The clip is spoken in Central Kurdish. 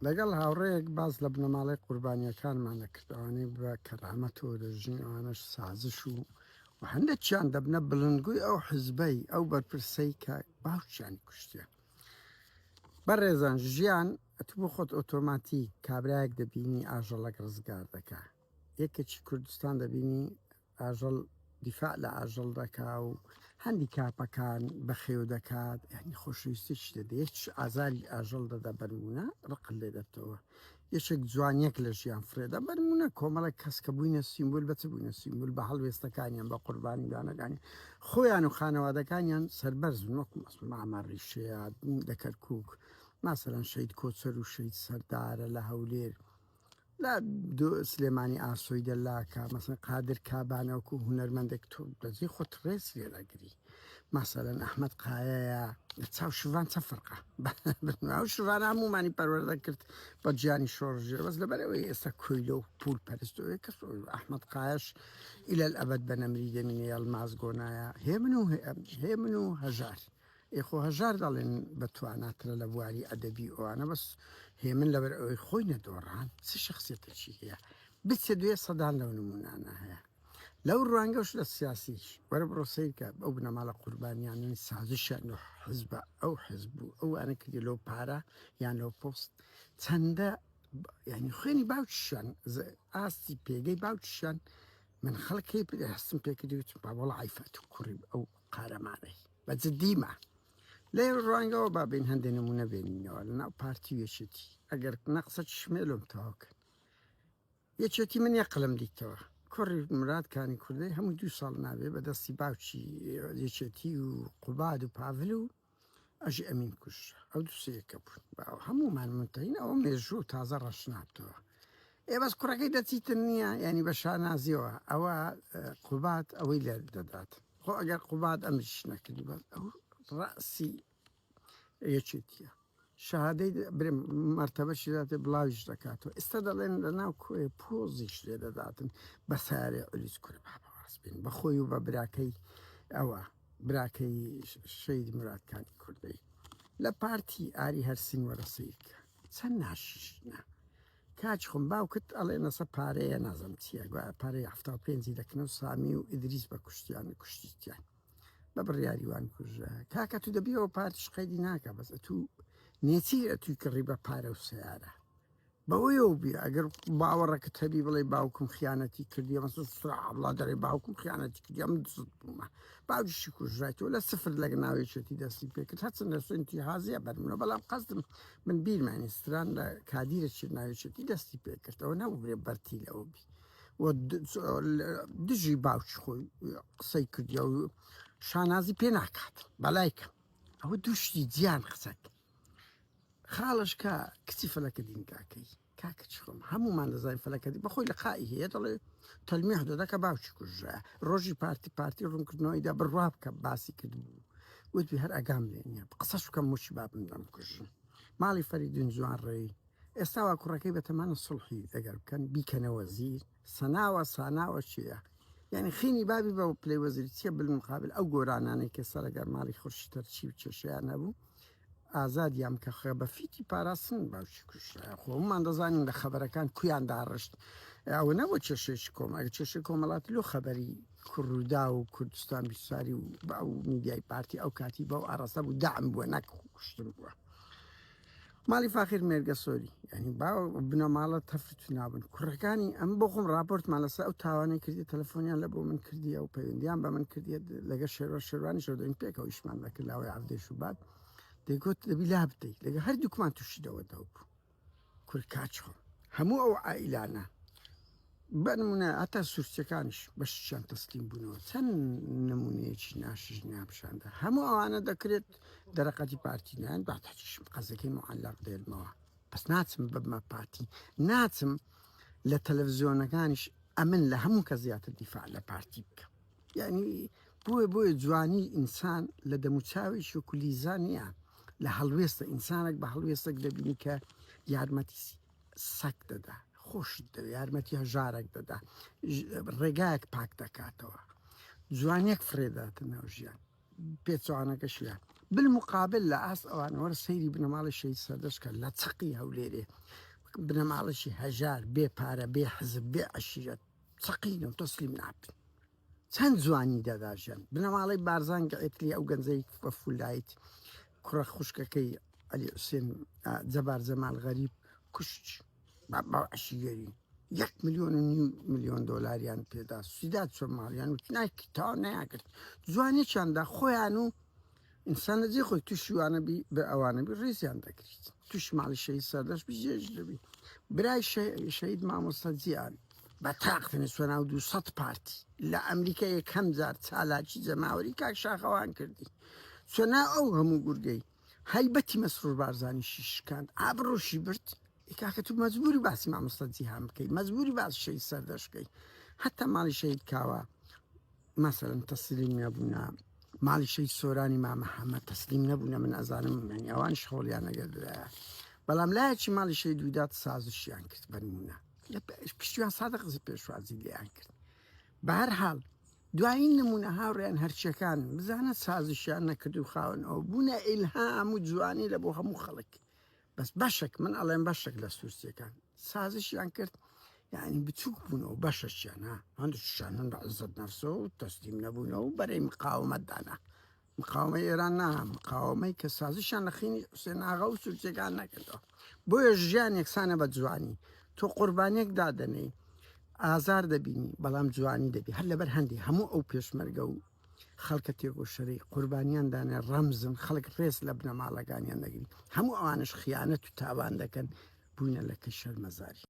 لەگەڵ هاوڕێیەک باس لە بنەماڵەی قوربانییەکانمان دەکرد، ئەوانەی بە کەرامەتەوە دەژین، ئەوانەش سازش و و هەندێکیان دەبنە بڵندگوی ئەو حزبەی، ئەو بەرپرسەی کە باوکیانی کوشتیە. بەڕێزان ژیان ئەتوو بۆ خۆت ئۆتۆماتیک کابرایەک دەبینی ئاژەڵەک ڕزگار دەکا، یەکێکی کوردستان دەبینی ئاژەڵ دیفاع لە ئاژەڵ دەکا و هەندیکاپەکان بەخێو دەکات یانی خۆشەویستیی دەدە یەکیش ئازاری ئاژەڵ دەدا بەنمونە ڕقت لێ دەبتەوە یەکێک جوانیەک لە ژیان فرێدا بەنمونە کۆمەڵێک کەس کە بووینە سیمبول بە چ بووینە سیمبول بە هەڵوێستەکانیان بە قوربانیدانەکانی خۆیان و خانەوادەکانیان سەربەرز بن وەکو مەسەلەن مامە ڕیشەیە لە کەرکوک ماسەلەن شەهید کۆچەر و شەهید سەردارە لە هەولێر لە سلێمانی ئاسۆی دەلاکە مەسەن قادر کابانە وەکو هونەرمەندێک تۆ دەجێ خۆت ڕێز لێ دەگری مەسەلەن ئەحمەد قایەیە لە چاو شڤان چە فەرقە ئەو شڤان هەموومانی پەروەردە کرد بە گیانی شۆڕژێر بەس لەبەرەوەی ئێستا کۆیلە و پول پەرستەوەی کەس ئەحمەد قایەش ئیلە ئەبەد بە نەمری دەمینێ ئەلماس گۆنایە هێمن و هێمن و هەژار ئێ خۆ هەژار دەڵێن بە تواناترە لە بواری ئەدەبی ئەوانە بەس هێمن لەبەر ئەوەی خۆی نەدۆڕان چ شخصیەتێکی هەیە بچێ دوێ سەدان لەو نمونانە هەیە لەو ڕوانگەش لە سیاسیش وەرە بڕۆ سەیرکە ئەو بنەماڵە قوربانیانەی سازشیان لۆ حزبە ئەو حزب و ئەوانە کردی لۆ پارە یان لۆ پۆست چەندە یعنی خوێنی باوکیشیان ئاستی پێگەی باوکیشیان من خەڵکی هەستم پێکردی وتم با وەڵا عیفە تو کوڕی ئەو قارەمانەی بە جدیمە لێ ڕوانگەوە با بین هەندێ نمونە بێنینەوە لە ناو پارتی و یەکێتی ئەگەر نەقسە شمێلم تەواو کەن یەکێتی من یەک قلم دیتەوە کوڕی مراد کانی کوردەی هەموو دوو ساڵ نابێ بە دەستی باوکی یەکێتی و قوباد و پاڤل و ئەژی ئەمین کوژرا ئەو دوو سێیەکە بوون با هەموومان منتەین ئەوە مێژوو تازە ڕەش نابتەوە ئێ بەس کوڕەکەی دەچیتن نییە ینی بە شانازیەوە ئەوە قوباد ئەوەی لێ دەدات خۆ ئەگەر قوباد ئەمریش نەکردی بەس ئەو ڕەسی یەکێتیە شەهادەی برێم مەرتەبەشی داتێ بڵاویش دەکاتەوە ئێستا دەڵێن لە ناو کۆیە پۆزیش لێ دەداتن بە سارێ ئۆلیس کورە بابە ڕاست بین بە خۆی و بە براکەی ئەوە براکەی شەید مرادکانی کوردەی لە پارتی ئاری هەرسین وەرە سیرکە چەند ناشیشنە کاچ خۆم باوکت ئەڵێ نەسە پارەیە نازم چییە گوایە پارەی 75 دەکنە و سامی و ئیدریس بە کوشتیان کوشتیان بە بڕیاری وان کوژرا کاکە تو دەبیەوە پارتیش قەیدی ناکە بەس ئەتوو نێچیر ئەتووی کڕی بە پارە و سیارە بەوەیەوە بی ئەگەر باوەڕەکەت هەبی بڵێ باوکم خیانەتی کردی مەسە سرا ئەبڵا دەرێ باوکم خیانەتی کردی ئەم دزت بوومە باوکیشی کوژرایتەوە لە سفر لەگە ناوێکێتی دەستی پێکرد هەرچەند لە سنتی هازیە بەرمنەوە بەڵام قەزدم من بیرمانی ستران لە کادیرە چیر ناوێکێتی دەستی پێکردەوە نەبوو برێ بەرتی لەوە بی و دژی باوکی خۆی قسەی کردی و شانازی پێ ناکات بەلای کەم ئەوە دوو شتی جیان قسەک خاڵش کە کچی فەلەکە دین کاکەی کاکە چ خۆم هەمومان دەزانین فەلەکەدی بەخۆی لە قائی هەیە دەڵێ تەلمیح دەدا کە باوکی کوژرا ڕۆژی پارتی پارتی ڕوونکردنەوەیدا بڕوا بکە باسی کردبوو وتبی هەر ئەگام لێ نییە قسەش بکەم موچی بابم دەمکوژن ماڵی فەریدون جوان ڕێی ئێستا وا کوڕەکەی بەتەمانە سوڵحی ئەگەر بکەن بیکەنە وەزیر سەناوە ساناوە چیە یعنی خینی بابی بە پلەی وەزیر چیە بالمقابل ئەو گۆرانانەی کە سەرەگەر ماڵی خورشی تەرچی و کێشەیان هەبوو ئازادیان کە خە بە فیتی پاراستن باوکی کوژرا خۆمان دەزانین لە خەبەرەکان کویان داڕشت ئەوە نەبوو کێشەیەکی کۆم ئەگەر کێشەی کۆمەڵاتی لۆ خەبەری کوڕودا و کوردستان بیساری و بە ئەو میدیای پارتی ئەو کاتی بەو ئاراستە بوو دەعم بووە نەک کوشتن بووە ماڵی فاخیر مێرگەسۆری یعنی با بنەماڵە تەفرت نابن کوڕەکانی ئەم بۆ خۆم راپۆرتمان لەسەر ئەو تاوانەی کردی تەلەفۆنیان لە بۆ من کردی ئەو پەیوەندیان بە من کردی لەگە شێوە شێوانی شەودەین پێکەوە ئیشمان دەکرد لاوەی عەبدێ شوبات دەیگوت دەبی لا بدەیت لەگە هەردووکمان تووشی دەوە دەو بوو کورد کاچ خۆم هەموو ئەو عائیلانە بە نمونە هەتا سوورچەکانیش بەشیان تەسلیم بوونەوە چەند نمونەیەکی ناشژنیان پیشاندا هەموو ئەوانە دەکرێت دەرەقەتی پارتی نیان باتەکیشم قەزەکەی معلق دێنمەوە بەس ناچم ببمە پارتی ناچم لە تەلەڤزیۆنەکانیش ئەمن لە هەموو کە زیاتر دیفاع لە پارتی بکەم یعنی بۆیە بۆیە جوانی ئینسان لە دەموچاوێکی وەکو لیزا نییە لە هەڵوێستە ئینسانێک بە هەڵوێستێک دەبینی کە یارمەتی سەگ دەدا خۆشت دەوێ یارمەتی هەژارێک دەدا ڕێگایەک پاک دەکاتەوە جوانیەک فرێداتە ناو ژیان پێچەوانەکەشیان. بالمقابل لە ئاست ئەوانە وەرە سەیری بنەماڵەی شەهید سەردەشت کە لە چەقی هەولێرێ بنەماڵەکی هەژار بێ پارە بێ حزب بێ عەشیرەت چەقینە و تەسلیم نابن چەند جوانی دەدا ژیان بنەماڵەی بارزان گەعێتلی ئەو گەنجەی بە فولایت کوڕە خوشکەکەی عەلی حوسێن جەبار جەمال غەریب کوشت بە عەشیرەری 1.5 ملیۆن دۆلاریان پێدا سویدا چۆن ماڵیان وت نایک تا نەیاگرت جوانێکیاندا خۆیان و ئینسان لە جێی خۆی تووشی وانە بی بە ئەوانە بی ڕێزیان دەگریت تووشی ماڵی شەهید سەردەشت بی جێژ دەبی برای شەهید مامۆستا جیان بە تاقتنی چوە ناو 200 پارتی لە ئەمریکا یەکەم جار چالاکی جەماوەری کاک شاخەوان کردی چوە ناو ئەو هەموو گورگەی هەیبەتی مەسرور بارزانیشی شکاند ئابڕوشی برد کاکە تو مەجبوری باسی مامۆستا جیهان بکەی مەجبوری باسی شەهید سەردەشت بکەی حتا ماڵی شەهید کاوە مەسەلەن تەسلیم نەبوونە ماڵی شەهید سۆرانی مامە حەمە تەسلیم نەبوونە من ئەزانم یعنی ئەوانیش هەوڵیان نەگەردرایە بەڵام لایەکی ماڵی شەهید وداد سازشیان کرد بەنمونە لە پشتیوان سادق پێشوازی لێیان کرد بە هەر حاڵ دوایین نمونە هاوڕێیان هەرچیەکان بزانە سازشیان نەکرد و خاوەن ئەو بوونە ئیلهام و جوانی لە بۆ هەموو خەڵک بەس بەشێک من ئەڵێم بەشێک لە سوورسیەکان سازشیان کرد یعنی بچووک بوونەوە بەشەشیان ها هەندێکشیان هەن بە عزت نەفسەوە و تەسلیم نەبوونەوە و بەرەی مقاومەت دانا مقاومەی ئێران نا مقاومەی کە سازشیان لە خینی حوسێن ئاغا و سوورسیەکان نەکردەوە بۆیە ژیان یەکسانە بە جوانی تۆ قوربانیەک دادەنێی ئازار دەبینی بەڵام جوانی دەبی هەر لەبەر هەندی هەموو ئەو پێشمەرگە و خەڵکە تێکۆشەرەی قوربانیان دانێ ڕەمزن خەڵک ڕێز لە بنەماڵەکانیان دەگری هەموو ئەوانش خیانەت و تاوان دەکەن بووینە لەکەی شەرمەزاری.